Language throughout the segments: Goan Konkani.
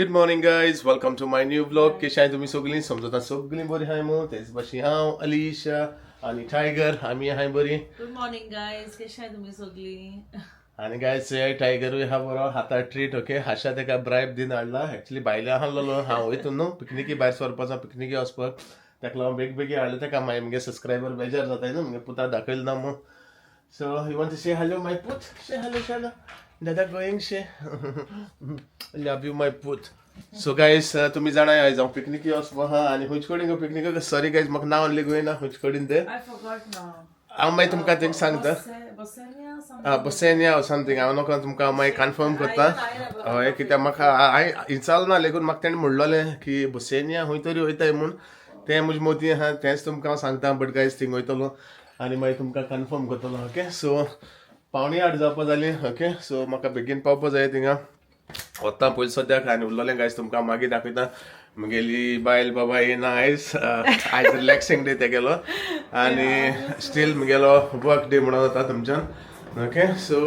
Good morning guys, welcome to my new vlog. कशी आहे तुम्ही सगळी? समजता सगळी बरी हाय मग. तेच भाशेन हांव अलिशा आनी टायगर आमी हाय बरी. गुड मॉर्निंग गायज, कशी आहे तुम्ही सगळी? आनी गायज टायगरूय हा बरो हाता ट्रीट. ओके, हाशा तेका ब्रायब दिन हाडला. एक्चुली भायले आहलो हांव वयतून न्हू पिकनिकी भायर सरपाचो, पिकनिकी वचपाक तेका लागून बेग बेगी हाडलो तेका. मागीर मुगे सबस्क्रायबर बेजार जाताय न्हू मुगे पुता दाखयलो ना मग. So you want to say hello my पूत? Say hello, hello Dada going, say love you my पूत. सो गायज तुमी जाणा आयज हांव पिकनिकी वचपा आहा आनी खंयचे कडेन गो पिकनिकाक? सॉरी गायज, म्हाका नांव लेगून येना खंयचे कडेन तें. I forgot now. हांव मागीर तुमकां तें सांगता. बसेनिया. बसेनिया or something. हांव नोको तुमकां मागीर कन्फर्म करता. हय, कित्याक म्हाका हांवें विचारलें ना लेगून. म्हाका तेणें म्हणलोलें की बसेनिया खंय तरी वयताय म्हूण. तें म्हजे मतीं आहा, तेंच तुमकां हांव सांगता. बट गायज थिंग वयतलो आनी मागीर तुमकां कन्फर्म करतलो. ओके, सो 7:45 जावपा जालीं. ओके, सो म्हाका बेगीन पावपा जाय थिंगा. वता पयलीं सद्याक आनी उरलोलें गायज तुमकां मागीर दाखयता. म्हगेली बायल बाबा येना आयज. आयज रिलॅक्सिंग डे तेगेलो आनी स्टील म्हगेलो वर्क डे म्हणून जाता तुमच्यान. ओके, सो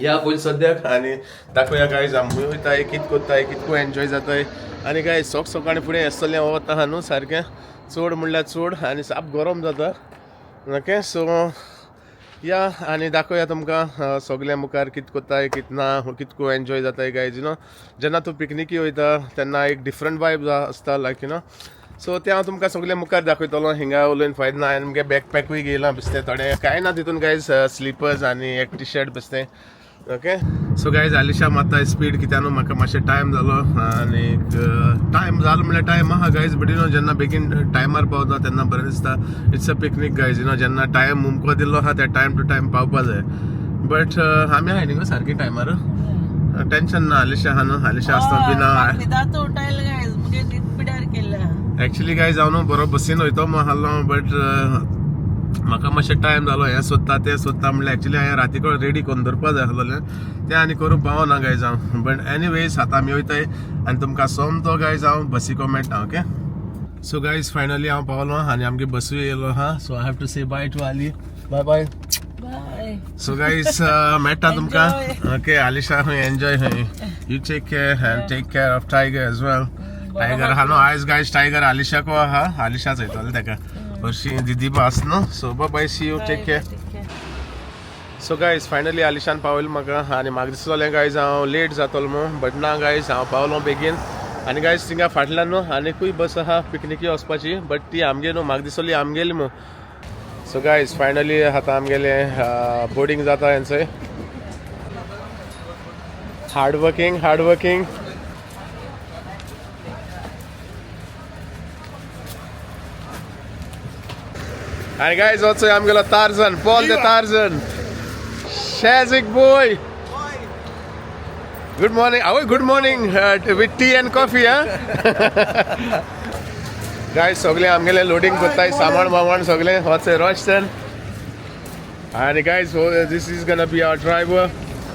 या पयलीं सद्याक आनी दाखोवया गायज आमी वयताय, कित करताय, कितको एन्जॉय जाताय. आनी गायज सोक सकाळी फुडें आसतलें वता आहा न्हू सारकें चड म्हणल्यार चड आनी साप गरम जाता. ओके, सो या आनी दाखोवया तुमकां सगल्या मुखार कित करताय, कित ना, कितको एन्जॉय जाताय. गायज you know जेन्ना तूं पिकनिकी वयता तेन्ना एक डिफरंट वायब आसता, लायक you know. सो तें हांव तुमकां सगळें मुखार दाखयतलो. हिंगा उलोवन फायदो ना. हांवें मुगे बॅकपॅकूय घेयला बेश्टें, थोडें कांय ना तितून गायज, स्लिपर्स आनी एक टी शर्ट बेश्टें. ओके, सो गायज आलिशा मारता स्पीड कित्याक न्हू म्हाका मातशें टायम जालो. आनी टायम जालो म्हणल्यार टायम आहा गायज, बट you know जेन्ना बेगीन टायमार पावता तेन्ना बरें दिसता. It's a picnic guys, you know, जेन्ना टायम मुमको दिल्लो आहा त्या टायम टू टायम पावपा जाय. बट आमी आहाय न्ही गो सारकी टायमार, टेन्शन ना. आलिशा आहा न्हू, आलिशा आसतना बी ना. न्हिदांत उठायला गायज, मुगे न्हीद पिड्यार केल्या. एक्चुली गायज हांव न्हू बरो बसीन वयतो म्हूण आहलो, बट म्हाका मातशें टायम जालो. हें सोदता तें सोदता म्हणल्यार एक्चुली हांवें राती कडेन रेडी करून दवरपा जाय आसलोलें, तें आनी करूंक पावना गायज हांव. बट एनीवेज आतां आमी वयताय आनी तुमकां सोमतो गायज हांव बसीको मेळटा. ओके, सो गायज फायनली हांव पावलो आनी आमगे बसूय येयलो आहा. So I have to say bye to Ali. Bye bye. Bye. So guys मेळटा तुमकां. ओके आलिशा, खंय एन्जॉय खंय. You take care and take care of Tiger as well. Tiger आहा न्हू आयज गायज, टायगर आलिशाको आहा, आलिशाच वयतलें तेका हरशीं दिदी आस न्हू. So bye, see you, take care. So guys finally आलिशान पावयलो म्हाका आनी म्हाका दिसलोलें गायज हांव लेट जातलो म्हूण, बट ना गायज, हांव पावलो बेगीन. आनी गायज थिंगा फाटल्यान न्हू आनिकूय बस आहा पिकनिकी वचपाची, बट ती आमगे न्हू, म्हाका दिसली आमगेली म्हूण. सो गायज फायनली आतां आमगेलें बोर्डींग जाता हेंचय. Hard working, hard working. आनी गायज वचो आमगेलो Tarzan, Paul the Tarzan, Shazik boy. Good morning. Oh, good morning with tea and coffee, huh? Guys, सगळे आमगेले लोडिंग करताय सामान वामान सगळे. वच रोशन. आणि guys, this is gonna be our driver.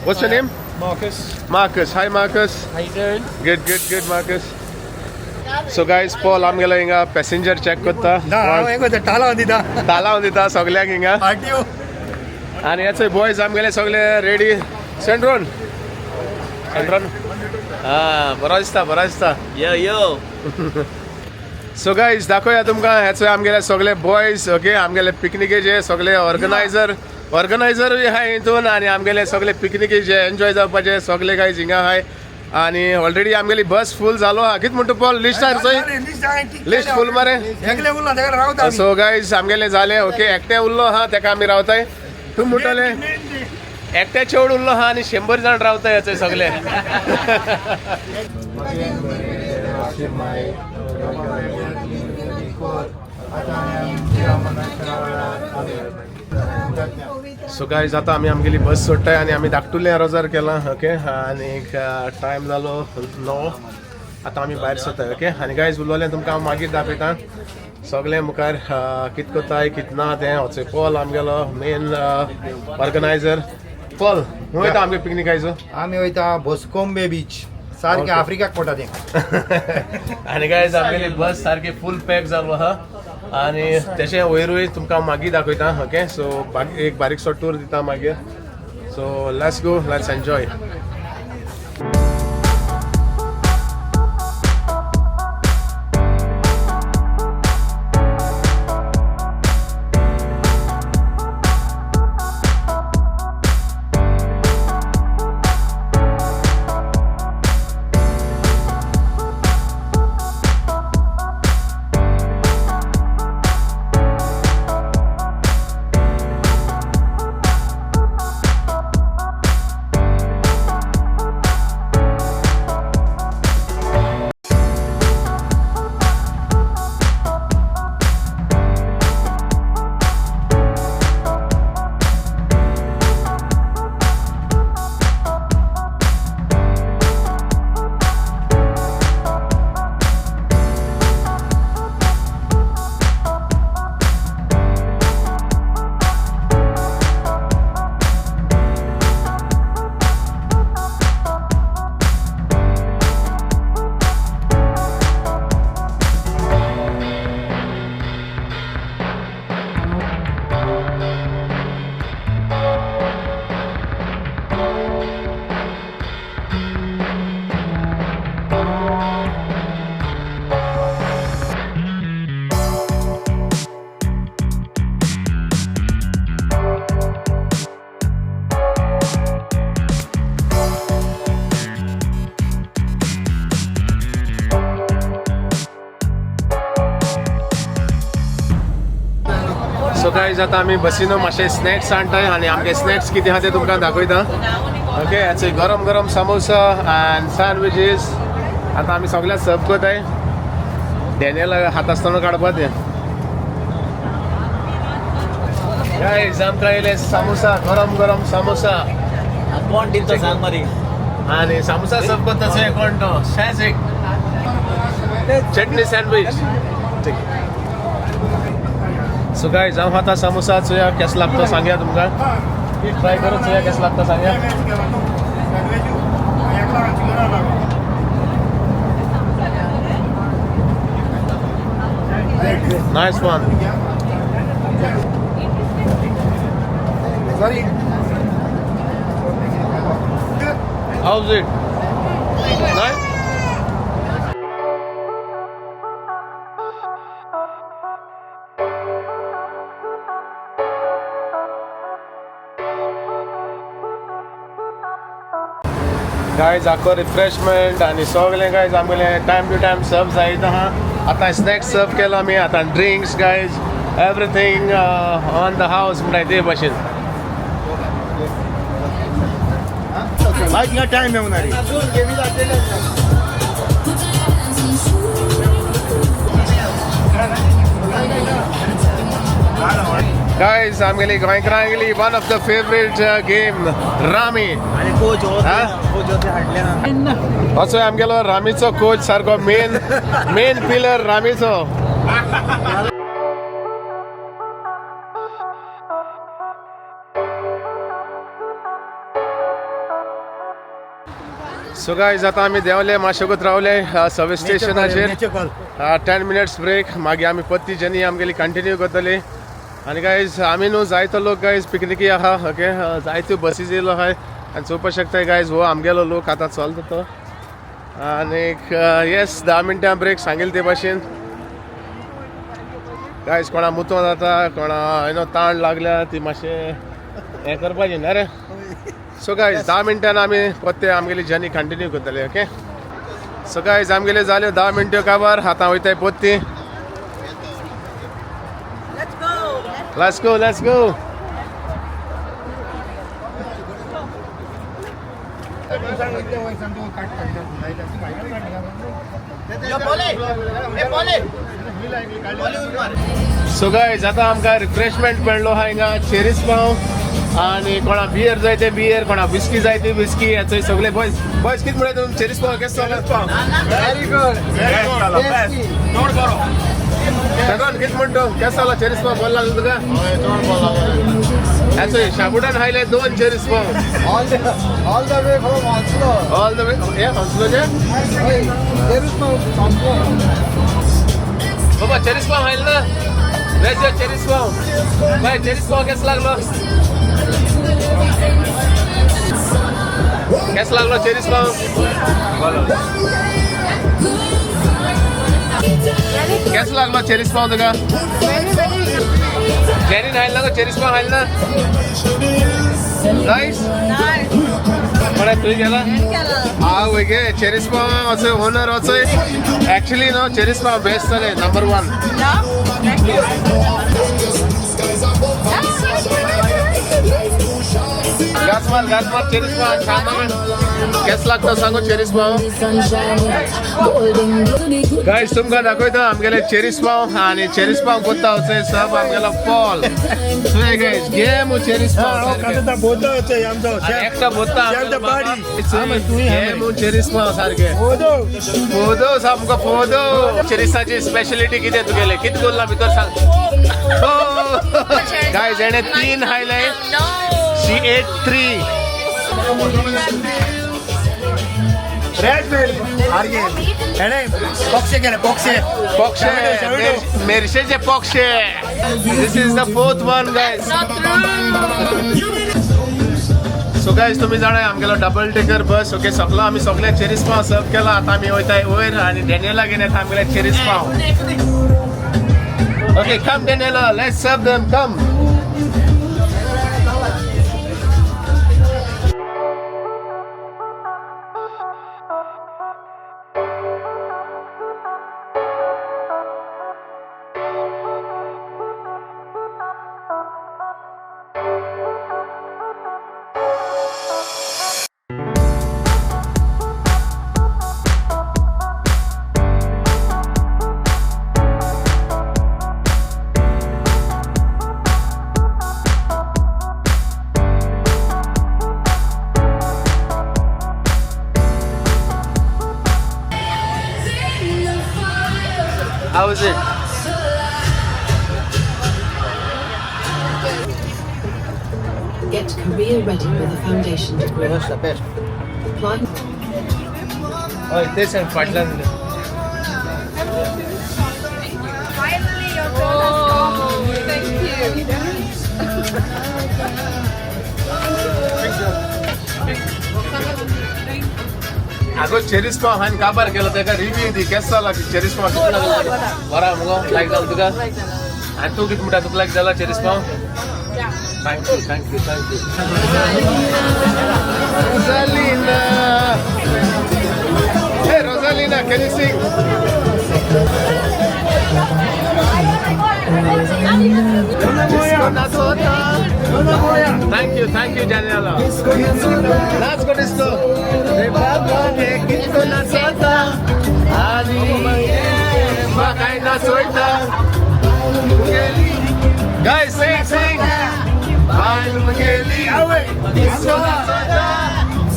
What's your name? Marcus. Marcus. Hi Marcus. How you doing? Good, good, good Marcus. So guys, Paul आमगेलो हिंगा पॅसेंजर चेक करता. ना, हांव हें करता, तालांव दिता. तालांव दिता सगळ्यांक हिंगा. आरटीओ. आणि याचे बॉयज आमगेले सगळे रेडी. सेंड्रोन, सेंड्रोन, हा बरो दिसता, बरो दिसता. यो यो. सो गायज दाखोवया तुमकां हेचे आमगेले सगळे बॉयज. ओके, आमगेले पिकनिकेचे सगळे ऑर्गनायझर, ऑर्गनायझरूय आहाय हितून आनी आमगेले सगळे पिकनिकेचे एन्जॉय जावपाचे सगळे गायज हिंगा आहाय. आनी ऑलरेडी आमगेली बस फूल जालो आहा. कित म्हणटा पॉल, लिस्ट आहा? लिस्ट फूल मरे. एकले उरला, तेका रावता. सो गायज आमगेले जाले. ओके, एकटे उरलो आहा, तेका आमी रावताय. तूं म्हणटले एकटे चेवड उरलो आहा आनी 100 जाण रावताय हेचे सगळे. सो गायज आतां आमी आमगेली बस सोडटाय आनी आमी धाकटुलें रोजार केलां. ओके, आनी टायम जालो 9. आतां आमी भायर सरताय. ओके, आनी गायज उरलोलें तुमकां हांव मागीर दाखयता सगळें मुखार कित करताय कित ना तें. वचो पॉल आमगेलो मेन ऑर्गनायझर. पॉल, खंय वयता आमगे पिकनीक आयज? आमी वयता बोस्कोम्बे बीच, सारकें आफ्रिकाक पडटा तें. आनी गायज आमगेली बस सारकी फूल पॅक जालो आहा आनी तेशें वयरूय तुमकां मागीर दाखयता. ओके, सो एक बारीकसो टूर दिता मागीर. So let's go, let's enjoy. Guys आतां आमी बसीनो मातशे स्नॅक्स हाडटाय आनी आमगे स्नॅक्स कितें आहा ते तुमकां दाखयता. ओके, हाचे गरम गरम समोसा आनी सँडविचीस आतां आमी सगळ्या सर्व करताय. डॅनियल हात आसतना काडपा ते. गायज आमकां येयले सामोसा, गरम गरम सामोसा. कोण दिता सांग मरे. आनी सामोसा सर्व करता थंय कोण तो शेज एक चटणी सँडवीच. सो गायज हांव खाता सामोसा, चोया केसो लागता सांगया तुमकां. ट्राय करून चोया केसो लागता सांगया. Nice one. Sorry. How's it? Nice? Guys, आखो रिफ्रेशमेंट आनी सगळें गायज आमगेलें टायम टू टायम सर्व जायत आहा. आतां स्नॅक्स सर्व केला आमी, आतां drinks guys, everything on the house म्हणटाय ते भाशेन. भाई टाइम मेवना रे. गायज आमगेली गोंयकारांगेली one of the favourite game rummy. आनी कोच हो, हा? कोच होते हाडले ना. असो आमगेलो रामीचो कोच सारको मेन मेन पिलर रामीचो. सो गायज आतां आमी देंवले, मातशेकूच रावले सर्वीस स्टेशनाचेर. 10 मिनट्स ब्रेक, मागीर आमी परती जर्नी आमगेली कंटिन्यू करतली. आनी गायज आमी न्हू जायतो लोक गायज पिकनिकी आहा. ओके, जायत्यो बसीस येयलो आहाय आनी चोवपाक शकताय गायज हो आमगेलो लोक आतां चलता तो. आनीक येस 10 मिनटां ब्रेक सांगेल ते भाशेन. गायज कोणा मुतो जाता, कोणा you know ताण लागल्या ती मातशें हें करपाचें न्हय रे. सो गायज 10 मिनटान आमी परते आमगेली जर्नी कंटिन्यू करतले. ओके, सो गायज आमगेले जाल्यो 10 मिनट्यो काबार, आतां वयताय परती. Let's go. Let's go, let's go. So guys आतां आमकां रिफ्रेशमेंट मेळ्ळो आहा हिंगा, चेरीस पाव आनी कोणा बियर जाय ते बियर, कोणा विस्की जाय ते विस्की. हेचो सगळे बॉयज बॉयज कितें म्हणटा तुमी चेरीस पाव केसो जालो? Very good. Shagun कितें म्हणटा केसो जालो चेरीस पाव? बरो लागलो तुका? हेचो शाबुटान खायले 2 चेरीस पाव. All the way from Oslo. All the way हे हॉस्लोचे चेरीस पाव ऑस्लो. बाबा चेरीस पाव खायले ना? वेज चेरीस पाव बाय, चेरीस पाव केसो लागलो? केसो लागलो चेरीस पाव? केसो लागलो चेरीस पाव तुका? जेरीन खायला ना चेरीस पाव खायला ना? नायस. कोणा तुवें केला? हांव गे चेरीस पाव असो ओनर असो. एक्चुअली न्हू चेरीस पाव बेस्ट जाले, नंबर 1. गाजमार गाजमार चेरीस पाव छान. केसो लागता सांगू चेरीस पाव? गायज तुमकां दाखयता आमगेले चेरीस पाव. आनी चेरीस पाव करता वचय सब आमगेलो पॉल. चोय गायज घे मु चेरीस पाव एकटो बोता घे मु चेरीस पाव सारके फोदो, सामको फोदो. चेरीसाची स्पेशलिटी कितें तुगेले? कितें कोरला भितर सांग. गायज हेणे 3 हायले, she ate 3. पक्षे केले, पक्षे पक्षे, मेरशेचे पक्षे. This is the 4th one guys. So guys तुमी जाणाय आमगेलो डबल डेकर बस. ओके, सगळो आमी सगळे चेरीस पाव सर्व केला. आतां आमी वयताय वयर आनी डॅनियला घेवन येता आमगेले चेरीस पाव. Okay, come Daniela, let's serve them, come. How is it? Get career ready with a foundation degree. Apply. हय तेच फाटल्यान. Finally, your turn has come. Thank you. आगो चेरीस पाव हांवें काबार केलो तेका रिव्यू दी. केसो जाला चेरीस पाव? कितें लागलो? बरो मुगो? लायक जालो तुका? आनी तूं कितें म्हणटा, तुका लायक जाला चेरीस पाव? Thank you, thank you, thank you. Rosalina. Hey Rosalina, can you sing? Thank you, thank you, Daniela. Let's go disco. कितको नाचता आनी म्हाकाय नाचोयता. Guys, sing, sing. बायल म्हगेली डिस्को नाचता.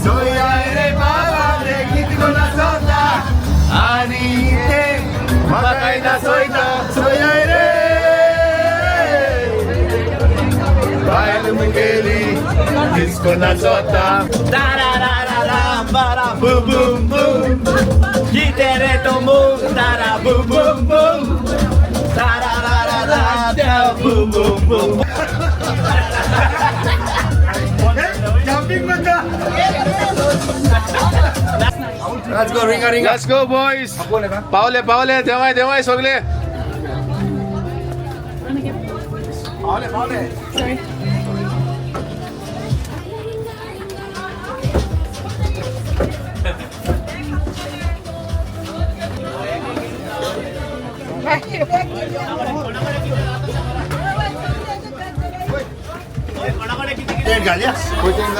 सोया रे बाबा रे कितको नाचता आनी ते म्हाकाय नाचोयता. सोया रे बायल म्हगेली डिस्को नाचता. Boom boom boom. Gitere to move, tara boom boom boom. Tara ra ra ra da boom boom boom. Jumping बंदा. Let's go, ringa ringa. Let's go, boys. पावले पावले, देवाय देवाय सगळे. पावले पावले. टेंट घालया. खंय टेंट?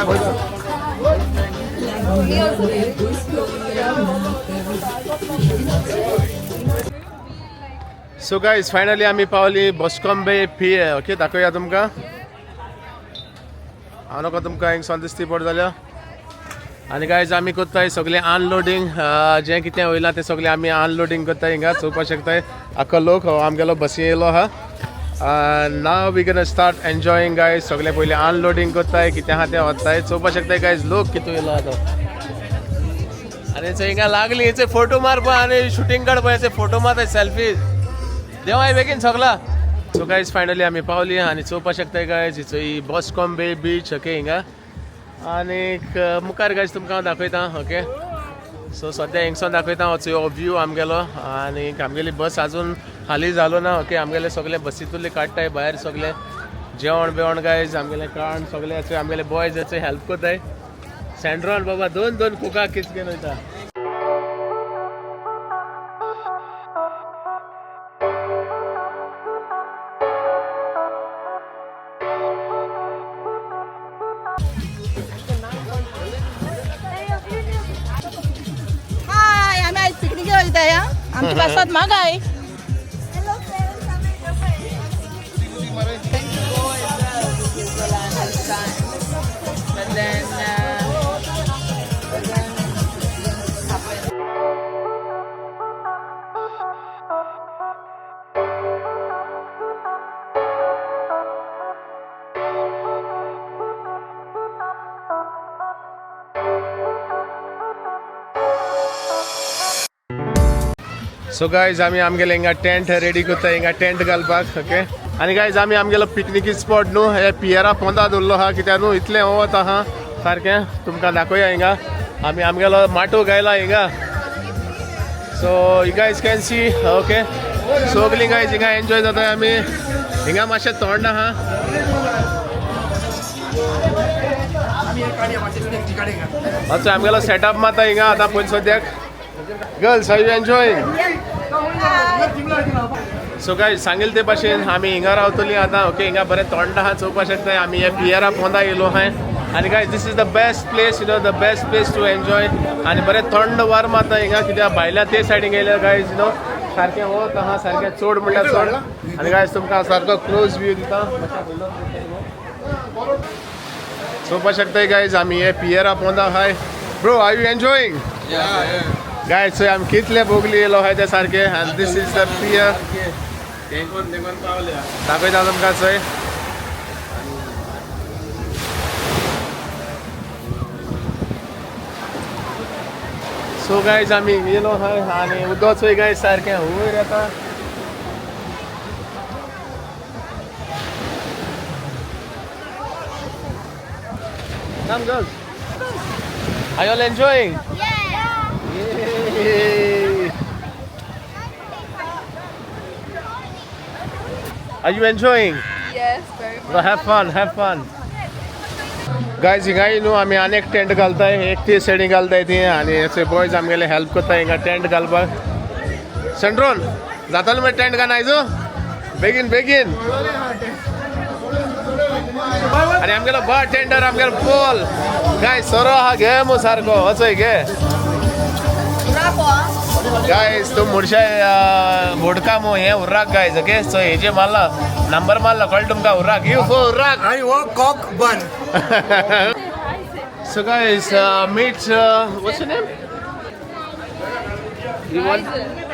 सो गायज, फायनली आमी पावली बॉस्कोम्बे पियर. ओके, दाखोवया तुमकां. हांव नाका तुमकां हिंगसान दिसती पड जाल्यार. आनी गायज, आमी करताय सगळें अनलोडींग. जें कितें वयलां तें सगळें आमी अनलोडींग करताय. हिंगा चोवपाक शकताय, आख्खो लोक हो आमगेलो बसी येयलो आहा. Now we gonna start enjoying, guys. सगळें पयलीं अनलोडींग करताय, कितें आहा तें वताय. चोवपाक शकताय गायज, लोक कितू येयलो आहा तो. आनी हिंगा लागली हेचे फोटो मारपा आनी शुटींग काडपा. हेचे फोटो मारता, सेल्फी. देवाय बेगीन सगला. सो गायज, फायनली आमी पावली आनी चोवपाक शकताय गायज, ही बॉस्कोम्बे बीच. ओके, हिंगा आनीक मुखार गायज तुमकां हांव दाखयता. ओके, सो सद्या हिंगसून दाखयता हो व्यू आमगेलो. आनी आमगेली बस अजून हाली जालो ना. ओके, आमगेले सगळे बसींतले काडटाय भायर सगळे जेवण बिवण गायज. आमगेले काण सगळे आमगेले बॉयज हेल्प करताय. सँड्रॉन बाबा दोन दोन कुका किस घेवन वयता. हाय, आमी आयज पिकनीक वयताय. आमची बसात मागाय. But then, happened. So guys, आमी आमगेले हिंगा टेंट रेडी करता, हिंगा टेंट घालपाक. ओके, आनी गायज, आमी आमगेलो पिकनिकी स्पॉट न्हू हे पियरा पोंदा दवरलो आहा, कित्याक न्हू इतलें वत आहा सारकें. तुमकां दाखोवया, हिंगा आमी आमगेलो माटो घायला हिंगा. So you guys can see. Okay, सगलीं गायज हिंगा एन्जॉय जाता. आमी हिंगा मातशें थंड आहा. अच्छा, आमगेलो सेटअप माता हिंगा आतां पयलीं सद्याक. Girls, are you enjoying? So guys, सांगेल ते भाशेन आमी हिंगा रावतली आतां. ओके, हिंगा बरें थंड आहा, चोवपाक शकता. आमी हे पियरा पोंदा येयलो आहाय. आनी guys, this is the best place, the best place to enjoy. आनी बरें थंड वार मारता हिंगा, कित्याक भायल्या ते सायडीन येयल्यार गायज, सारकें वत आहा, सारकें चड म्हणल्यार चड. आनी गायज, तुमकां सारको क्लोज व्यू दिता, चोवपाक शकता. गायज, आमी हे पियरा पोंदा आहाय. Bro, are you enjoying? Guys चोय आमी कितले बोगली येयलो आहाय ते सारके. आनी this is the pier. तेंकोन तेंकोन पावल्या. दाखयता तुमकां चोय. सो गायज आमी येयलो आहाय आनी उदक चोय गायज सारकें वयर येता. Come girls. Are you all enjoying? Yeah. Yay. Are you enjoying? Yes, very Well, have fun, have fun. Guys, हिंगाय न्हू आमी आनी एक टेंट घालताय, एक ती सायडीन घालताय ती आनी अशे बॉयज आमगेले हेल्प करताय हिंगा टेंट घालपाक. सेंड्रोन जातालो मरे टेंट घाल आयजो? बेगीन बेगीन. आनी आमगेलो बार टेंडर आमगेलो पोल. गायज सोरो आहा घे मु सारको वचय घे. गायज तूं मुडशे वोडका मु हें उर्राक गायज. ओके सो हेजे मारला नंबर मारला कळ्ळें तुमकां. उर्राक you फो उर्राक. आनी हो cock bun. So guys, meet what's your name? You want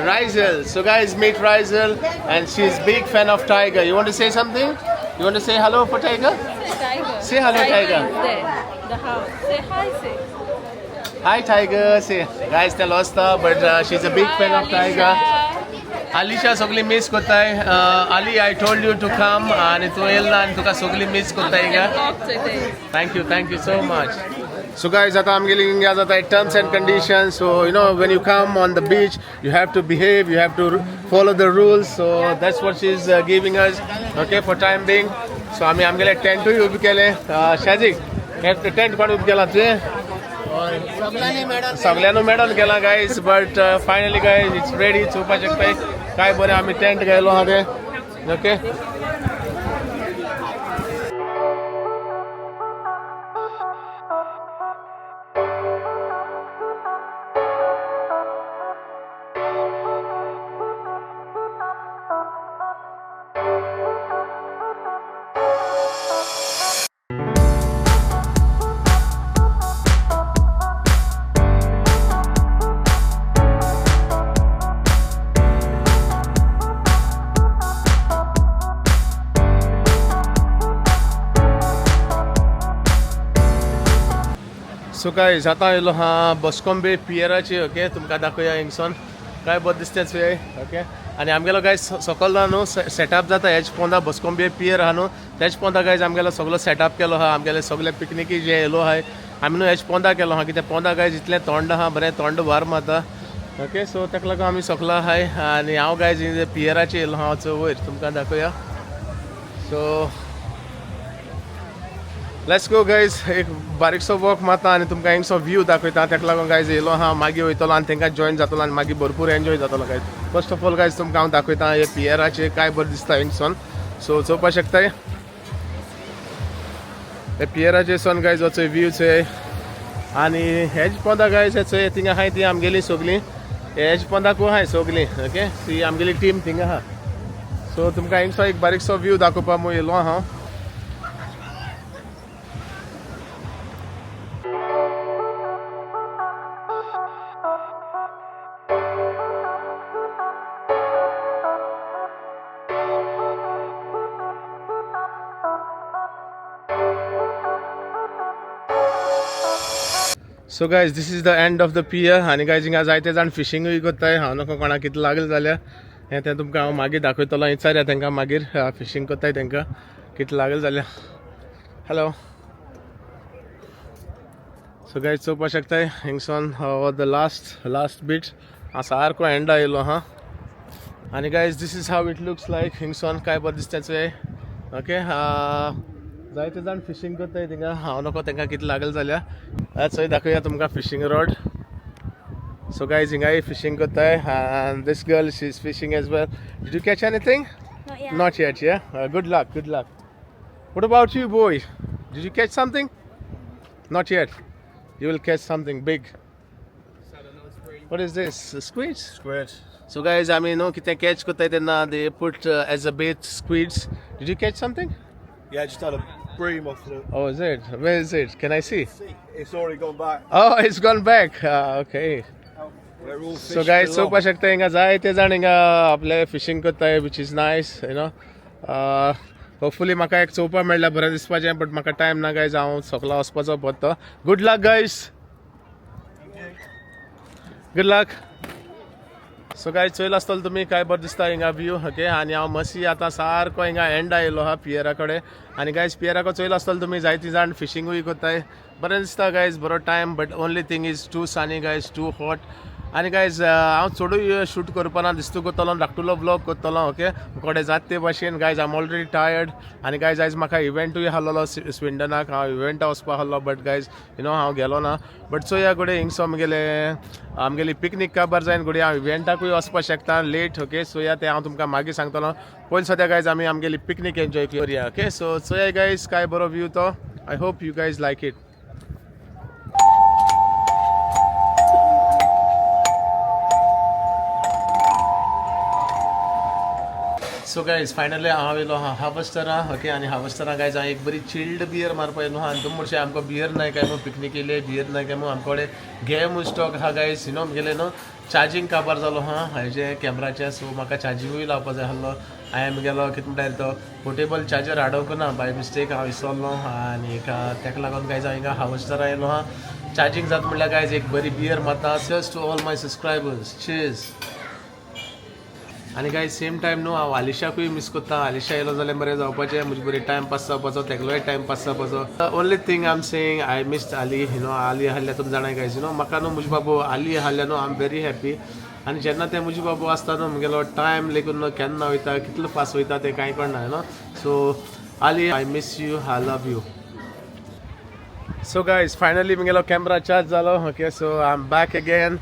Rizel. So guys, meet Rizel, and she's big fan of Tiger. You want to say something? You want to say hello for Tiger? Say tiger. Say hello, tiger. Is there. The house. Say hi, say. Hi Tiger. Say guys, tell us but she's a big fan of Tiger. Alisha सगळी मिस करताय. Ali, I told you to come आणि तूं येयला ना आनी तुका सगळी मिस करताय का. Vlog today. Thank you, thank you so much. So guys, आता आमगेली हिंगा जाता terms and conditions. So you know, when you come on the beach, you have to behave, you have to follow the rules. So that's what she's giving us, okay, for time being. So आमी आमगेले टेंटूय उबे केले. शाजीक टेंट कोण उबे केला तुवें? सगळ्यांनी मेडल केला guys, but finally guys it's ready. चोवपाक शकताय काय बरें आमी टेंट घायलो आहा ते. ओके. सो गायज आतां येयलो आहा बॉस्कोम्बे पियराचे. ओके तुमकां दाखोवया हिंगसून काय बरें दिसता चोय. ओके आनी आमगेलो गायज सकयल न्हू सेटअप जाता हेच पोंदा. बॉस्कोम्बे पियर आहा न्हू तेच पोंदा गायज आमगेलो सगलो सेटअप केलो आहा. आमगेले सगळे पिकनिकी जे येयलो आहाय आमी न्हू हेच पोंदा केलो आहा. कित्याक पोंदा गायज इतलें थंड आहा, बरें थंड वार मारता. ओके सो ताका लागून आमी सकलो आहाय आनी हांव गायज पियराचे येयलो आहा चोय वयर तुमकां दाखोवया. सो let's go guys, एक बारीकसो वॉक मारता आनी तुमकां हिंगसो व्यू दाखयता. ताका लागून गायज येयलो आहा, मागीर वयतलो आनी तांकां जॉयन जातलो आनी मागीर भरपूर एन्जॉय जातलो guys. First of all guys तुमकां हांव दाखयता हे पियराचे काय बरें दिसता हिंगसून. सो चोवपाक शकताय हे पियराचे सन गायज वचय व्यू चोय. आनी हेज पोंदा गायज चोय थिंगा आहाय ती आमगेली सगळीं हेज पोंदाकू आहाय सगळीं. ओके ती आमगेली टीम थिंगा आहा. सो तुमकां हिंगसो एक बारीकसो व्यू दाखोवपाक म्हूण येयलो आहा. So guys, this is the end of the pier. आनी गायज हिंगा जायते जाण फिशींगूय करताय. हांव नको कोणाक कितें लागलें जाल्यार हें तें तुमकां हांव मागीर दाखयतलो. विचारया तांकां मागीर फिशींग करताय तांकां कितें लागलें जाल्यार. हॅलो. सो गायज चोवपाक शकताय हिंगसून हो the last beach हांव सारको एंडा येयलो आहा. आनी guys this is how it looks like. हिंगसून काय बरें दिसता चोय. ओके जायते जाण फिशींग करताय थिंगा. हांव नको तांकां कितें लागलें जाल्यार चोय दाखोवया तुमकां फिशींग रॉड. सो गायज हिंगाय फिशींग करताय. And this girl she is fishing as well. Did you catch anything? Not yet. Not yet, yeah? Good luck, good luck. What about you, boy? Did you catch something? Not yet. You will catch something big. What is this? Squids? Squid. So guys, I mean, no, कितें catch करताय तेन्ना they put as a bait squids. Did you catch something? Yeah, just had a bream off the. Oh, is it? Where is it? Can I see? It's already gone back. Oh, it's gone back. Okay. Where all fish so guys belong. चोवपा शकता हिंगा जायते जाण हिंगा आपले फिशींग करताय which is nice you know. Hopefully म्हाका एक चोवपा मेळ्ळा बरें दिसपाचें, बट म्हाका टायम ना गायज, हांव सोकला वचपाचो परतो. Good luck guys, good luck. So guys चोयला आसतलो तुमी काय बरें दिसता हिंगा व्यू. ओके, आनी हांव मसी आतां सारको हिंगा एंड आयलो आहा पियरा कडेन. आनी गायज पियराको चोयला आसतलो तुमी जायतीं जाण फिशींगूय करताय. बरें दिसता गायज, बरो time, but only thing is too sunny guys, too hot. आनी गायज हांव चडूय शूट करपाना दिसतू करतलो, धाकटुलो ब्लॉग करतलो. ओके, कोडे जात ते भाशेन guys, I am already tired. आनी गायज आयज म्हाका इव्हेंटूय आहलोलो स्विंडनाक, हांव इव्हेंटा वचपा आहलो, बट गायज you know हांव गेलो ना. बट चोया घडये हिंगसो आमगेली पिकनीक काबार जायन, घडये हांव इव्हेंटाकूय वचपाक शकता लेट. ओके, चोया तें हांव तुमकां मागीर सांगतलो. पयलीं सद्या गायज आमी आमगेली पिकनीक एन्जॉय करुया. ओके, सो चोया गायज काय बरो व्यू तो. I hope you guys like it. So guys finally हांव येयलो आहा हार्वस्टरा. ओके, आनी हार्वस्टरा गायज हांव एक बरी चिल्ड बियर मारपा येयलो आहा. आनी तुमी म्हणशे आमकां बियर नाय काय म्हूण, पिकनीक येयले बियर नाय काय म्हूण. आमचे कडेन गेम स्टॉक आहा गायज you know. म्हगेलें न्हू चार्जींग काबार जालो आहा हेजें कॅमराचें, सो म्हाका चार्जिंगूय लावपा जाय आहलो. हांवें म्हगेलो कितें म्हणटा तो पोर्टेबल चार्जर हाडूंक ना, बाय मिस्टेक हांव विसरलो. आनी ताका लागून गायज हांव हिंगा हार्वस्टरा येयलो आहा. चार्जींग जाता म्हणल्यार गायज एक बरी बियर मारता. Cheers to all my subscribers, cheers. आनी गायज सेम टायम न्हू हांव आलिशाकूय मिस करता. आलिशा येयलो जाल्यार बरें जावपाचें, म्हजे बरें टायम पास जावपाचो, तेगलोय टायम पास जावपाचो. Only thing I am saying I miss Ali you know. Ali आहल्यार तुमी जाणाय गायज you know, म्हाका न्हू म्हजे बाबू आली आहल्यार न्हू I am very happy. आनी जेन्ना ते म्हजे बाबू आसता न्हू म्हगेलो टायम लेगून न्हू केन्ना वयता, कितलो फास्ट वयता तें कांय कळना you know. So Ali, I miss you, I love you. So guys finally म्हगेलो कॅमरा चार्ज जालो. Okay, so I am back again.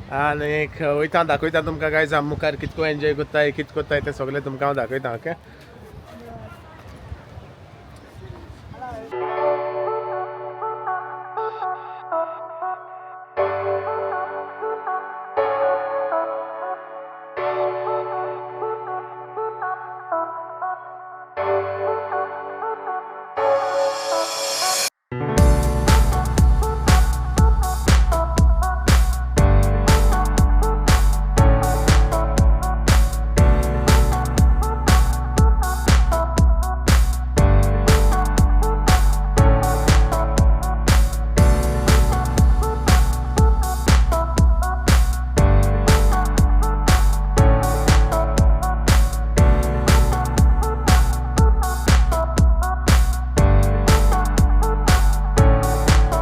आनी वयता दाखयता तुमकां गायज हांव मुखार कितको एन्जॉय करताय, कित करताय तें सगळें तुमकां हांव दाखयता. ओके,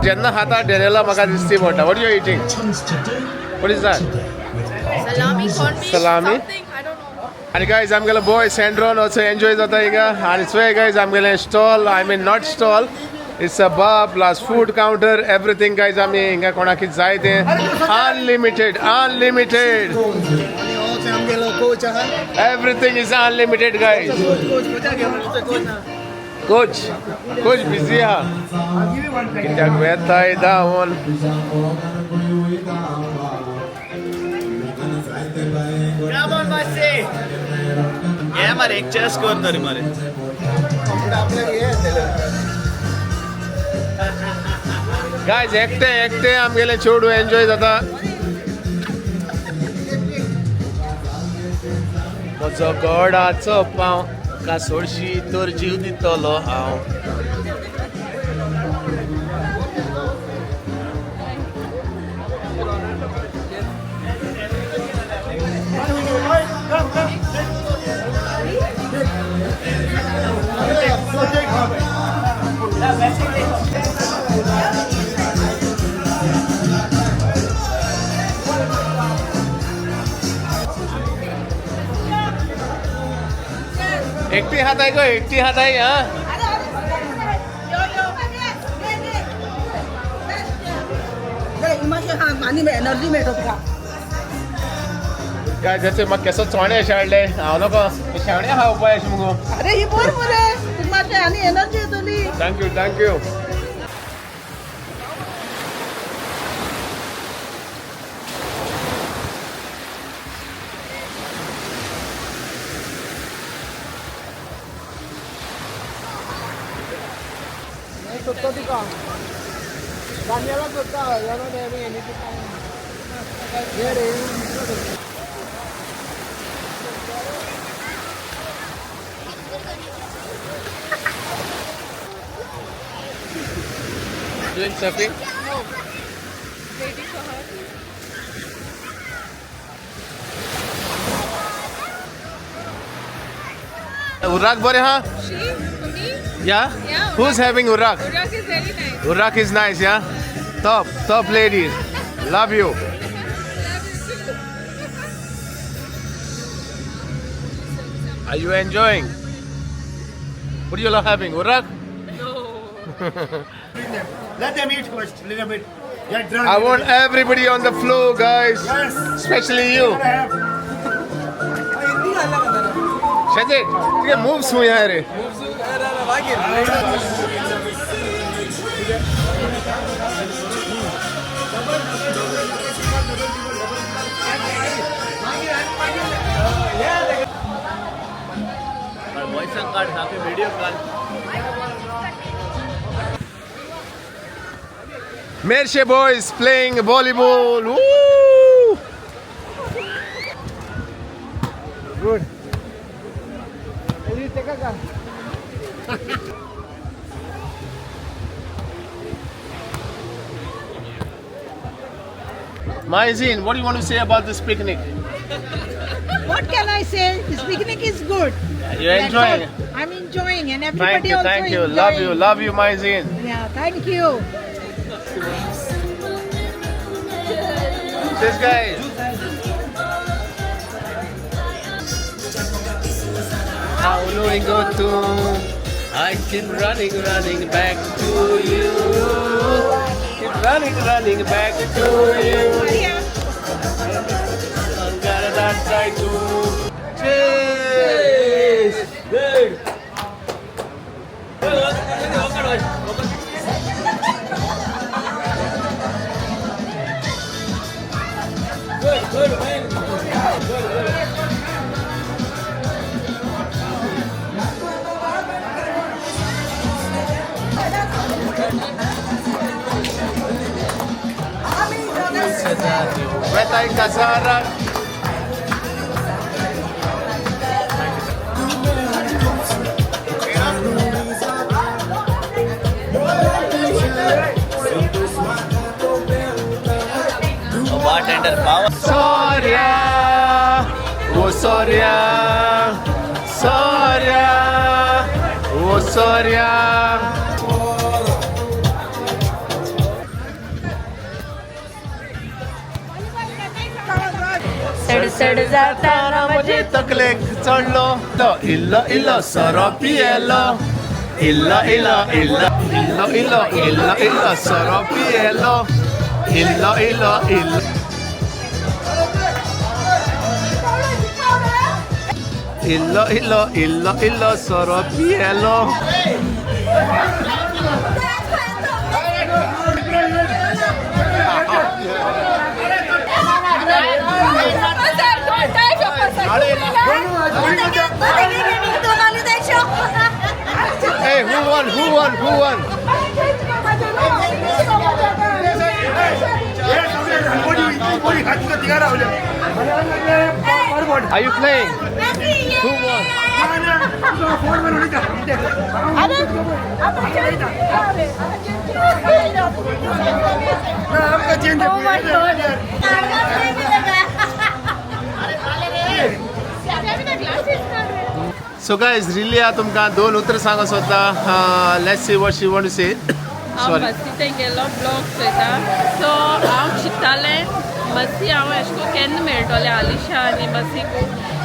जेन्ना खाता डेनेला म्हाका दिसती पडटा. What you eating? What is that? Salami, corned beef, Salami? Something, I don't know. आनी गायज आमगेलो बॉय सँड्रॉन also enjoy जाता हिंगा. आनी चोय गायज आमगेलें stall, I mean not stall, it's a bar plus food counter, everything guys. आमी हिंगा कोणाक कितें जाय तें unlimited, unlimited, everything is unlimited guys. Coach, coach busy आहा कित्याक वेताय धांवन. हे मरे एक चेस कर तरी मरे. गायज एकटे एकटे आमगेले चेडूं एन्जॉय जाता. म्हजो गोडाचो पांव का सोडशी तर जीव दितलो हांव. एकटी हात आहे गो, एकटी हात आहे. हा, एनर्जी मेळटा तुका. काय जसे मग केसो चोणे अशें हाडले हांव नको शेवणे खावपा अशें मुगो. अरे ही बोर मरे, तुका मातशें आनी एनर्जी येतली. Thank you, thank you. सोदता तुका दानियलाक सोदता. Doing surfing? No. Waiting for her. Urrak bore ha? She? For me? Yeah? Yeah. Who's having Urrak? Urrak is very nice. Urrak is nice, yeah? Top, top ladies. Love you. Love you too. Are you enjoying? What are you all having? Urrak? No. Let them eat first, little bit. Get drunk. I want everybody on the floor, guys. Yes. Especially you. Shajit, तुझे moves हुए हैं रे. Voice card सारखे video call. Mershe boys playing volleyball. Woo! Good. Maizeen, what do you want to say about this picnic? What can I say? This picnic is good. You're enjoying it. That's all. I'm enjoying, and everybody Thank you, also thank you. enjoying. Love you, Maizeen. Yeah, thank you. This guy. How long go to? I keep running, running back to you. Keep running, running back to you. I'm gonna dance like to. Cheers! Good. Good, man. Good, good. Wetay Kazara. Bartender power. Soria, oh Soria, Soria, oh Soria. सड सड जाताना म्हजे तकलेक चडलो तो इल्लो इल्लो सोरो पियेलो, इल्लो इल्लो इल्लो इल्लो इल्लो इल्लो इल्लो सोरो पियेलो, इल्लो इल्लो इल्लो इल्लो इल्लो इल्लो इल्लो सोरो पियेलो. Hey, who won? Who won? Who won? Are you playing? Who won? Oh my God. So guys, really तुमकां दोन उतरां सांगो सोदता. Let's see what she want to say. हांव Sorry. मस्ती थंय गेलो ब्लॉग चोयता. सो हांव चिंत्तालें मस्ती हांव एशें कोन्न केन्ना मेळटलें आलिशा आनी मस्तीकू.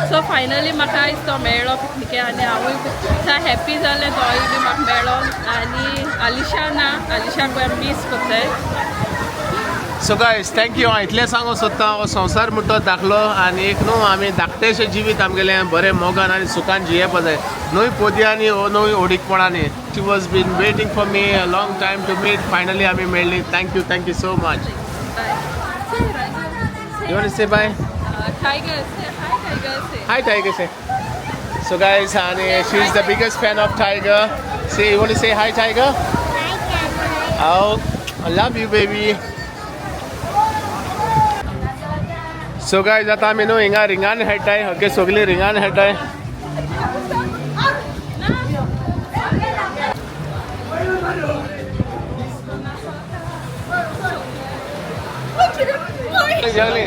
सो फायनली म्हाका आयज तो मेळ्ळो पिकनिके आनी हांवूय खूब हॅप्पी जालें तोय बी म्हाका मेळ्ळो. आनी आलिशा ना, आलिशाक मीस करताय. So guys, thank you. हांव इतलें सांगूंक सोदता, हो संवसार म्हणटा तो धाकलो आनी एक न्हू आमी धाकटेशें जिवीत आमगेलें बरें मोगान आनी सुखान जियेवपा जाय, न्हय पोदयांनी ओ न्हय ओडीकपणांनी. She was been waiting for me a long time to meet. Finally आमी मेळ्ळी. Thank you, thank you so much. Bye. You want say bye? Tiger, say hi tiger, say. Hi tiger, say. So guys, आनी she is the biggest fan of tiger. Say, you want say hi tiger? Hi tiger. Oh, I love you baby. So guys आतां आमी न्हू हिंगा रिंगान खेळटाय. ओके, सगळीं रिंगान खेळटाय. जेवली.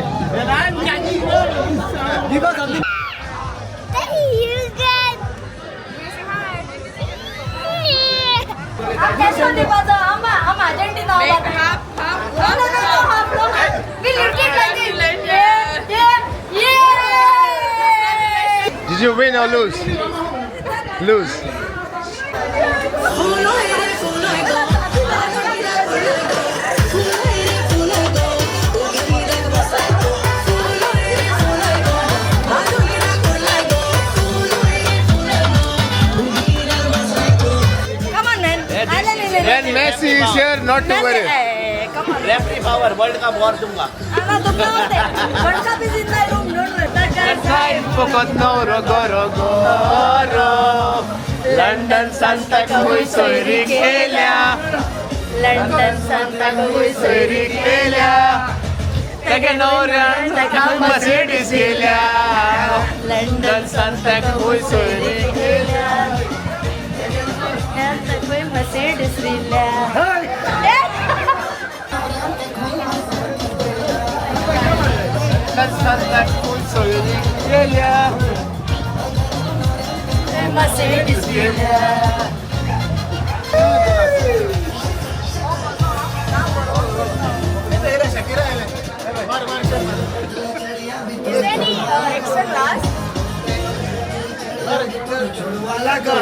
I'm Argentina. No, no, no, no, half, no. We lift it like this. Yeah, yeah, yeah. Did you win or lose? Lose. Come on, man. When Messi is here, not to worry. Come on. Referee power world cup और दूंगा. Ana, दुबला होते. World Cup is in my room. Don't worry. फकत नवरो गोरो गोरो लंडन सांताकूय सोयरी केल्या, लंडन सांताकूय सोयरी केल्या, तेगे नवऱ्यान मर्सिडीज केल्या, लंडन सांताकूय सोयरी केल्या. मर्सिडीज दिल्या. लंडन सांताकूय सोयरी केल्या. मर्सिडीज दिल्या. Is there any extra class? Naka,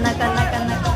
naka, naka, naka. Naka, naka, naka.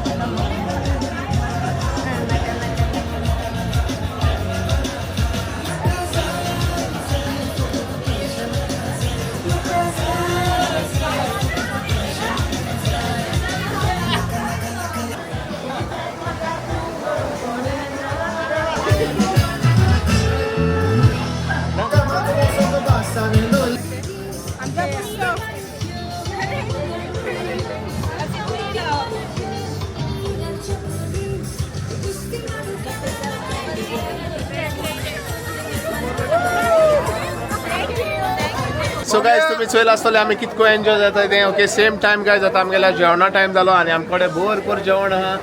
So guys, तुम्ही चोयला आसतले आमी कितको एन्जॉय जाता तें. ओके, सेम टायम गायज, आतां आमगेल्या जेवणा टायम जालो आनी आमचे कडेन भरपूर जेवण आहा.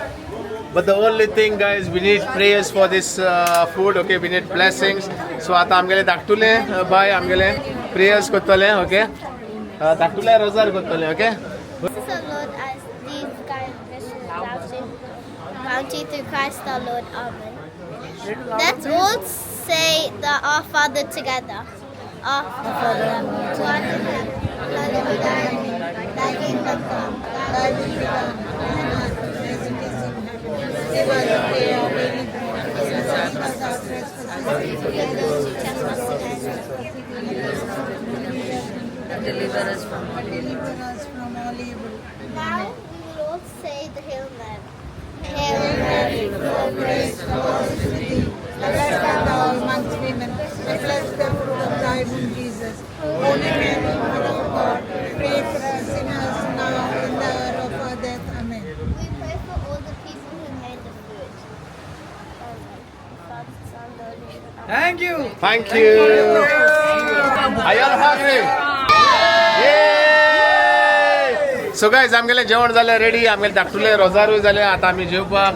But the only thing guys, we need prayers for this food. Okay, we need blessings. So आतां आमगेले धाकटुले बाय आमगेले प्रेयर्स करतले. ओके, धाकटुले रोजार करतले. Okay. Bless the Lord as these kind bounty through Christ our Lord. Amen. Let's all say the Our Father together. Our Father, who art in heaven, hallowed be thy name. Thy kingdom come, thy will be done, on earth As it is in heaven. Give us today our daily bread. Forgive us our trespasses, as we forgive those who trespass against us. Deliver us from but deliver us from all evil. Now we will all say the Hail Mary. Hail Mary, Full of grace, the Lord is with thee. Blessed art thou amongst women, and blessed the fruit of thy womb, Jesus. Holy Mary, Mother of God, pray for us sinners now and in the hour of our death. Amen. We pray for all the people who made the food. Amen. Father, Son, the Holy Spirit. Amen. Thank you. Thank you. Are you all hungry? Yay! So guys, आमगेले जेवण जालें रेडी, आमगेले धाकटुले रोजारूय जाले. आतां आमी जेवपाक,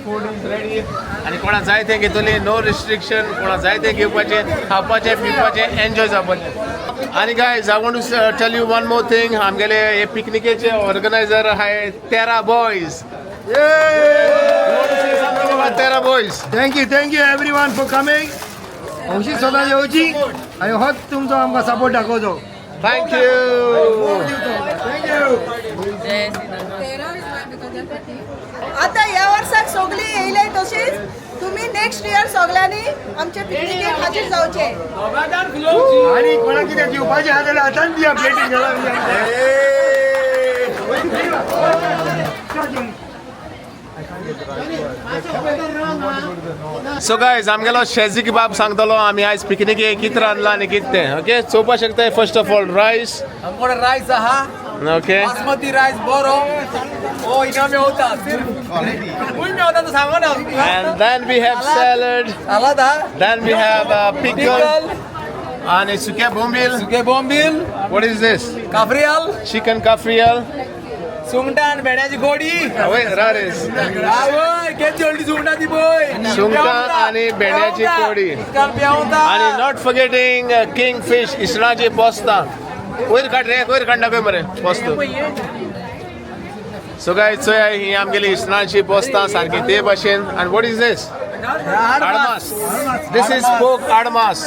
फूड is ready आनी कोणा जाय तें घेतली, नो रिस्ट्रिक्शन. कोणा जाय तें घेवपाचें, खावपाचें, पिवपाचें, एन्जॉय जावपाचें. आनी guys, I want to tell you one more thing. आमगेले हे पिकनिकेचे ऑर्गनायझर आहाय तेरा boys. Tera boys. Thank you, thank you everyone for coming. हौशी सदां येवची आनी होच तुमचो आमकां सपोर्ट दाखोवचो. Thank you. Thank you. आता ह्या वर्साक सगळीं येयले, तशीच तुमी नेक्स्ट इयर सगळ्यांनी आमचे पिकनिकेक हाजीर जावचे. आनी कोणाक कितें दिवपाचें आहा जाल्यार आतांच दिया प्लेटीन घाला. सो गायज आमगेलो शेजी किबाब सांगतलो आमी आयज पिकनिकेक कितें रांदलां आनी कितें तें. ओके, चोवपाक शकता. First of all rice. आमकोडे रायस आहा. ओके. बासमती रायस बरो. ओ हिंगा मेवता, सिर्फ खूंय मेवता तो सांगना. And then we have salad. सालाद आहा. Then we have pickle. आनी सुके बोंबील. सुके बोंबील. What is this? Cafreal. Chicken cafreal. सुंगटां आनी भेंड्याची गोडी. हवय रारेस. आवय, केदी व्हडली सुंगटां ती पळय. सुंगटां आनी भेंड्याची कोडी. आनी not forgetting king fish, इसणाची पोस्तां. वयर काड रे, वयर काडना पळय मरे पोस्त. सो गायज चोया, ही आमगेली इसणाची पोस्तां सारकी ते भाशेन. आनी what is this? आडमास. This is pork आडमास.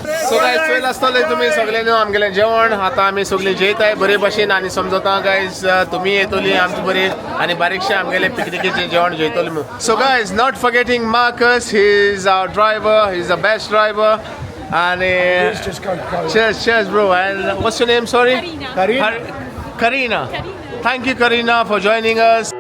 सो गायज चोयला आसतले तुमी सगळ्यांनी आमगेलें जेवण. आतां आमी सगळीं जेयताय बरे भाशेन. आनी समजता गायज तुमी येतली आमचे बरे आनी बारीकशें आमगेले पिकनिकेचें जेवण जेयतली म्हूण. So guys, not forgetting Marcus, he is our driver, he is the best driver. आनी cheers, cheers bro. And what's your name, sorry? Karina. Karina. Thank you Karina for joining us.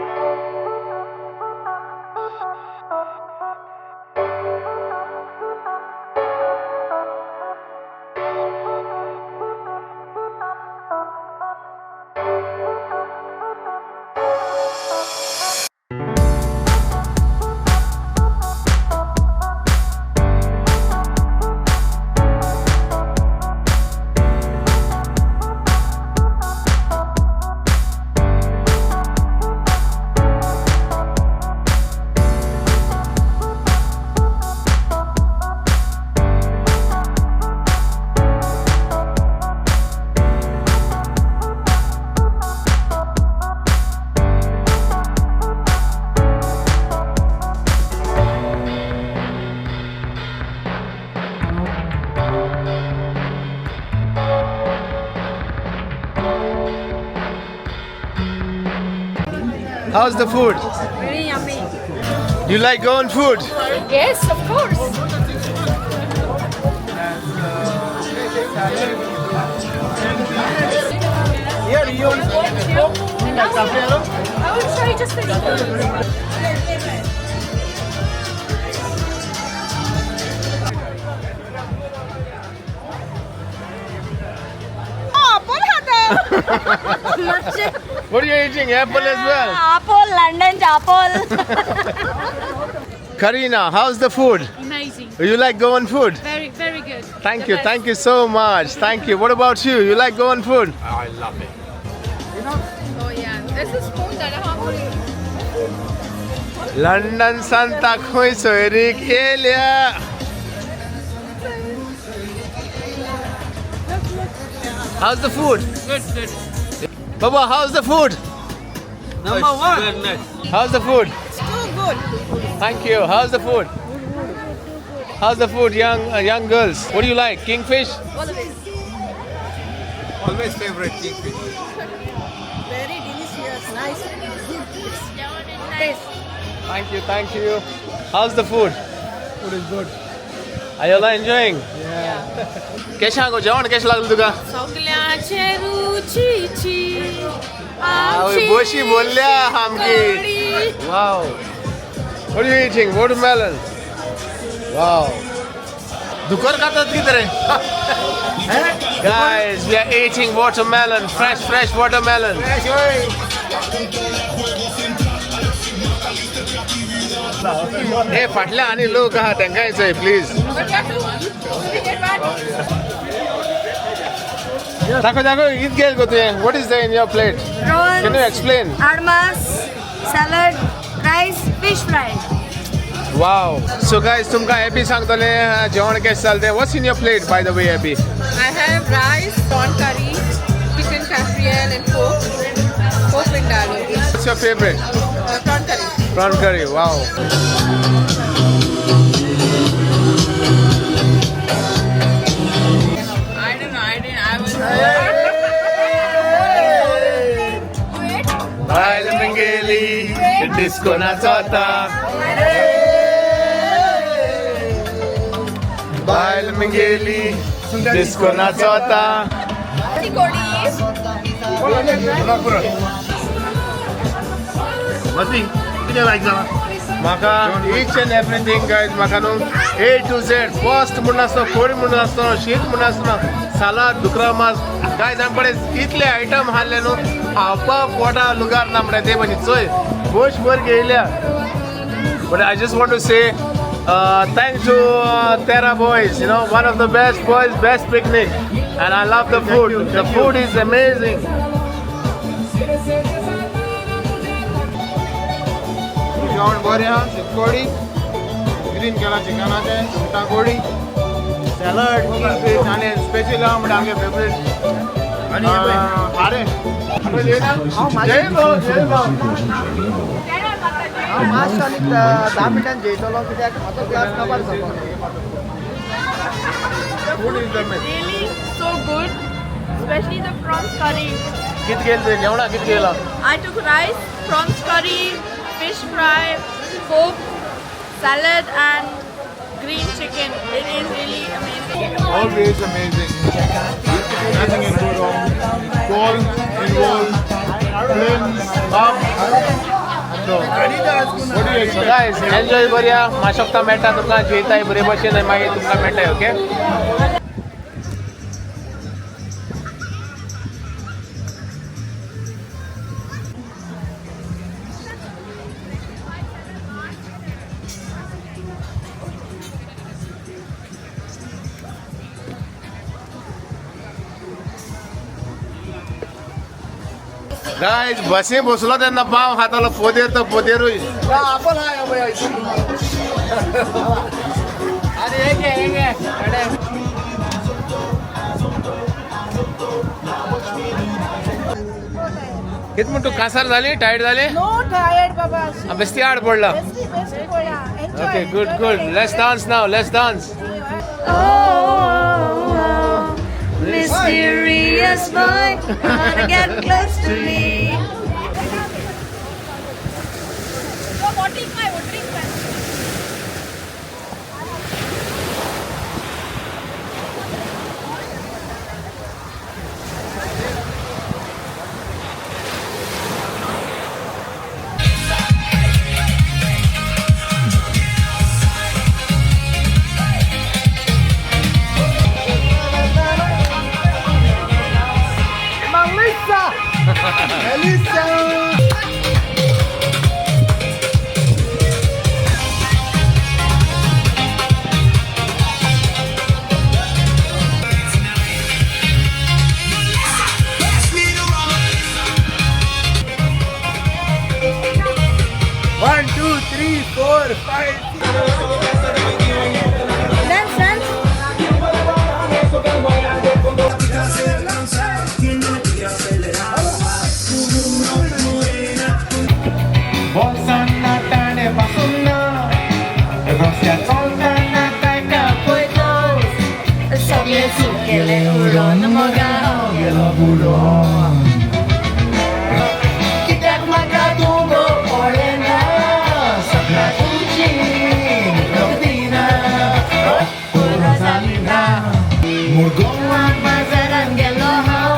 How's the food? Very yummy. You like Goan food? Yes, of course. Here you want I will try just a little. Apple खाता. What are you eating? Apple as well? Apple, London apple. Karina, how's the food? Amazing. You like Goan food? Very, very good. Thank The you, best. Thank you so much. Thank you. What about you? You like Goan food? I love it. Oh yeah. This is spoon that I have. London Santa खंय सोयरीक येयल्या. How's the food? Good, good. Baba, how's the food? Number one. How's the food? It's too good. Thank you. How's the food? How's the food, young girls? What do you like? Kingfish? Always favorite kingfish. Very delicious, nice, good taste. Thank you, thank you. How's the food? Food is good. Are you all enjoying? Yeah. केशें गो जेवण केशें लागलें तुका? सगळ्याचे रुचीची बोशी बोलल्या आमकी. Wow. What are you eating? Watermelon. Wow. दुकर खातात कितें रे? Guys, we are eating watermelon, fresh, fresh watermelon. हे फाटल्या आनी लोक आहा तेंकांय चोय प्लीज. दाखव दाखव, कितें केलें गो तुवें? What is there in your plate? Can you explain? Admas, salad, rice, fish fry. Wow. So guys, तुमकां एबी सांगतलें जेवण केशें चलतें. What's in your plate by the way, Abby? I have rice, prawn curry, chicken cafreal and pork. Pork vindaloo. What's your favorite? Prawn curry. Prawn curry, wow. I don't know, I didn't, I was... बायल मंगेली डिस्को नाचता, बायल मंगेली डिस्को नाचता. मसी. कितें लायक जालां? म्हाका इच एंड एवरीथींग गायज, म्हाका न्हू ए टू झेड फर्स्ट म्हूण आसतना, कोळी म्हूण आसतना, शीत म्हूण आसतना, सालाद, दुकरा मास गायज, आमचे कडेन इतले आयटम आहले न्हू, खावपाक पोटा लुगार ना म्हणटा ते भशेन. चोय बोश भर घेयल्या. But I just want to say thanks to Terra boys, one of the best boys, best picnic, and I love the food. The food is amazing. जेवण बरें आहा, शीतकोडी, ग्रीन केला चिकनाचें, सुंगटां कोडी, सॅलड, फीश आनी स्पेशल आहा म्हणल्यार आमगे फेवरेट आनी खारें. जय जय. हांव मातसो आनी 10 मिनटान जेयतलो, कित्याक म्हाजो ग्लास काबार जाता. Food is the best. Really so good, especially the prawns curry. कित गेल तुवें जेवणाक कित गेला? I took rice, prawns curry, fish fry, coke, salad and green chicken. It is really amazing. Always amazing. Nothing can go wrong. Call, involve, cleanse, up. So, what do you expect? Guys, enjoy करूया. माशोकता मेळटा तुमकां, जेयताय बरे भशेन आनी मागीर तुमकां मेळटाय. ओके. गायज, बसी बसलो तेन्ना पाव खातालो, पोदेर तो पोदेरूय. आपण हाय. अरे एक एक. कित म्हण तूं, कासार जाली, टायर्ड जाली? No tired बाबा. बेस्ती आड पडला. बेस्टी बेस्टी पडला. Okay, good good. Let's dance now, let's dance. Mysterious boy, wanna get close to me. Melissa! One, two, three, four, five. Dance, dance. सगळे सुकेले उडोन मगा गेलो बुडोन. कित्याक म्हाका तूं गो पळयना, सगळ्या तुजी दिना पुरो जाली ना. मुरगोवा बाजारान गेलो हांव,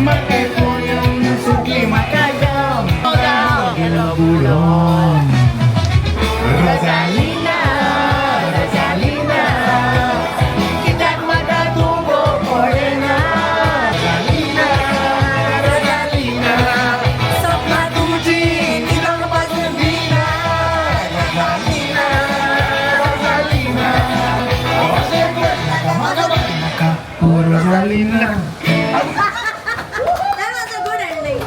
म्हाका पळोवन सुटली म्हाका गांव गेलो बुडोन. रोजालिना, रोजालिना, कित्याक म्हाका तूं गो पळयना. रोजालिना, रोजालिना, सपनां तुजी न्हिदोंक पासून दिना. रोजालिना, रोजालिना, अशें कर म्हाका पुरो जाली ना. That was a good ending.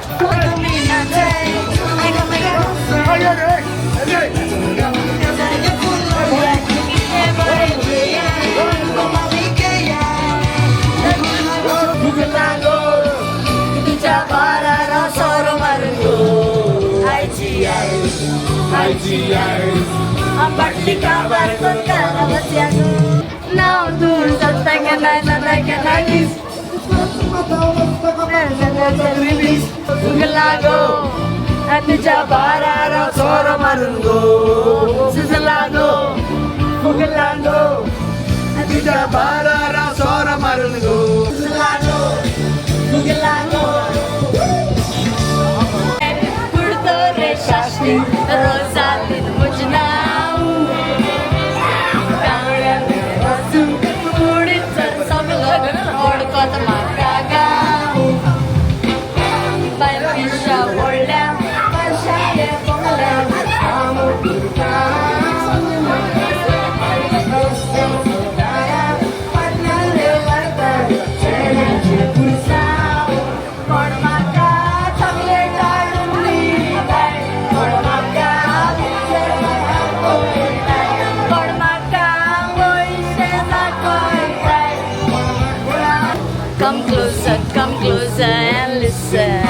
and listen.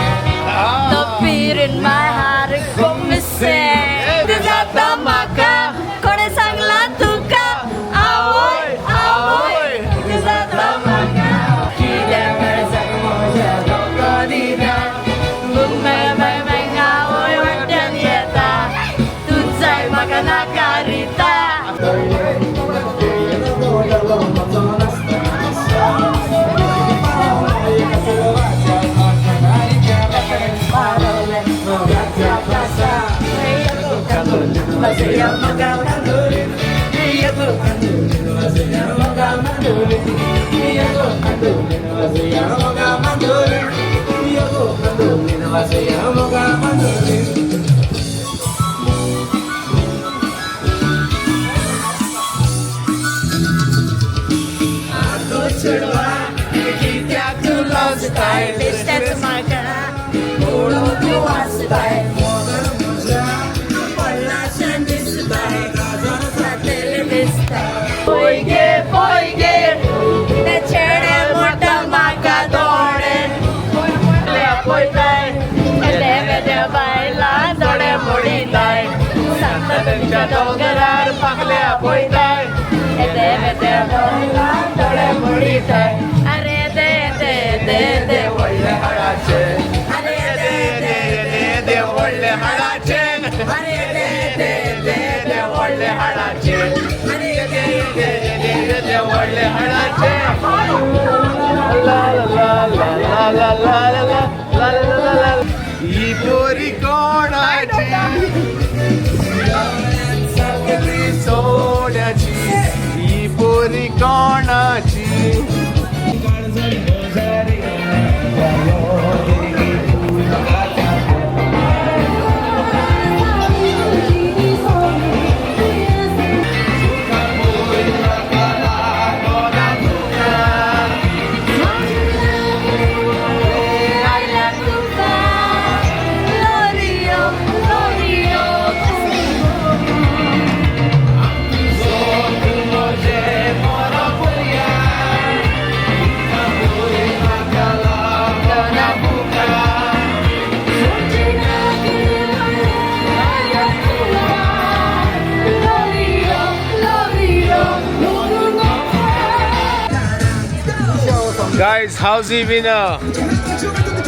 The beat in my heart go missing. जाता म्हाका कोणे सांगला तुका आवय आवय कितें जाता म्हाका कित्याक म्हज्या धोको दिना आवय वाट्यान येता तूं जाय म्हाका नाका रिता. डोंगरार पाकल्या पळयताय अरे दे दे दे दे व्हडले हाडाचे अरे दे दे दे दे व्हडले हाडाचे अरे दे दे दे दे व्हडले हाडाचे अरे दे दे दे दे व्हडले हाडाचे. ला ला ला ला ला ला ला ला ला ला. ही पोरी कोणाची सोन्याची, ही पोरी कोणाची. Guys, how's he winner?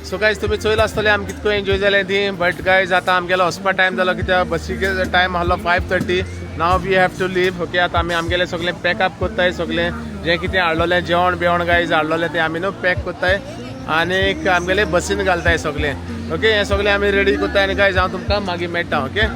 So guys, तुम्ही चोयला आसतले आम कितको एन्जॉय जालें ती, बट गायज आतां आमगेलो वचपा टायम जालो कित्याक बसीक टायम आहलो 5:30. Now we have to leave. Okay, आतां आमी आमगेले सगळें पॅकअप कोत्ताय, सगळें जें कितें हाडलोलें जेवण बिवण गायज हाडलोलें तें आमी न्हू पॅक कोत्ताय आनीक आमगेले बसीन घालताय सगळें. ओके, हें सगळें आमी रेडी कोत्ताय आनी गायज हांव तुमकां मागीर मेळटा. Okay,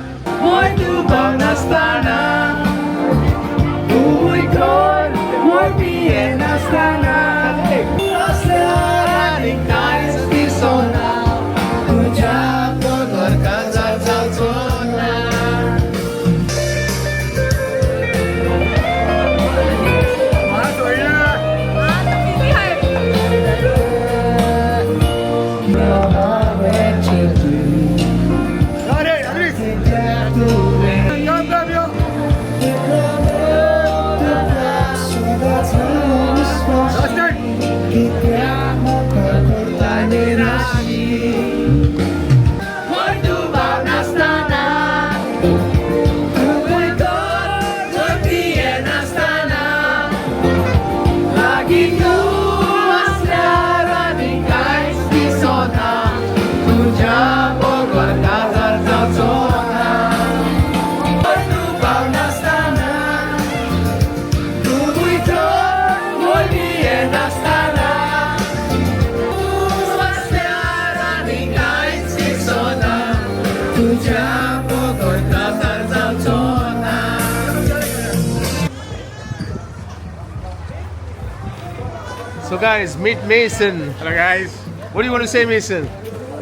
So guys, meet Mason. Hello guys. What do you want to say, Mason?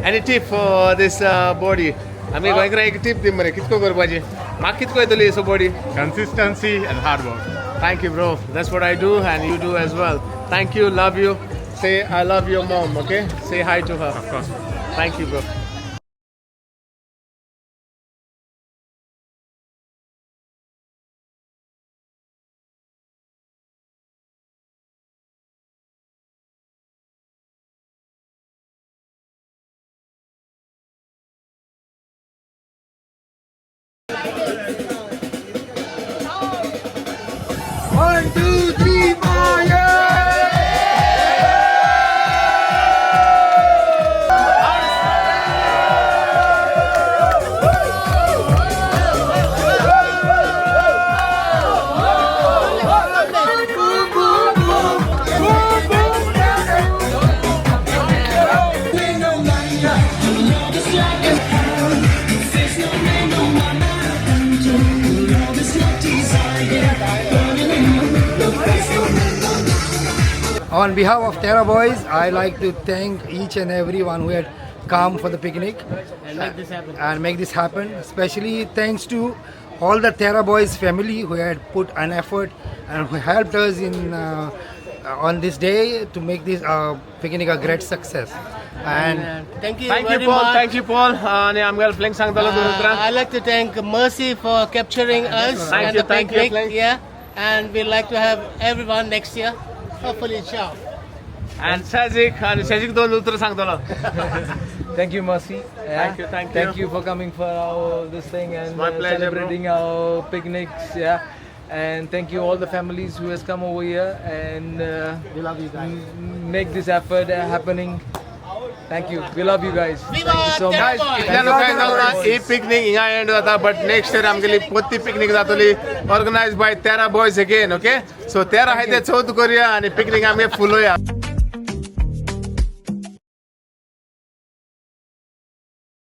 Any tip for this body? आमी गोंयकारांक एक टिप दी मरे, कितको करपाची म्हाका कितको येतली so body? Consistency and hard work. Thank you bro, that's what I do and you do as well. Thank you, love you. Say I love your mom, okay? Say hi to her. Of course. Thank you bro. One, two, three, four, yeah! On behalf of Terra Boys, I like to thank each and everyone who had come for the picnic and make this happen. Especially thanks to all the Terra Boys family who had put an effort and who helped us in on this day to make this picnic a great success. And Thank you thank you very Paul much. Thank you Paul आनी आमगेले फ्लिंक सांगतलो दोन उतरां I'd like to thank Mercy for capturing us Thank and you, the thank you, picnic. thank- Yeah, and we'd like to have everyone next year. Hopefully, ciao. आनी सेजीक, आनी सेजीक दोन उतरां सांगतलो. Thank you, Mercy. Yeah. Thank you, thank you. Thank you for coming for our this thing and my pleasure, bro. Celebrating our picnics. Yeah, and thank you all the families who has come over here and we love you guys. Make this effort happening. Thank you. We love you guys. Viva Thank you so much. Terra Guys, Boys! इतल्यान कांय जावना, ही पिकनीक हिंगा एंड जाता, बट नेक्स्ट इयर आमगेली परती पिकनीक जातली, organize by Terra Boys again. Okay, so तेरा हाय ते चवथ करूया आनी पिकनीक आमगे फुलोया.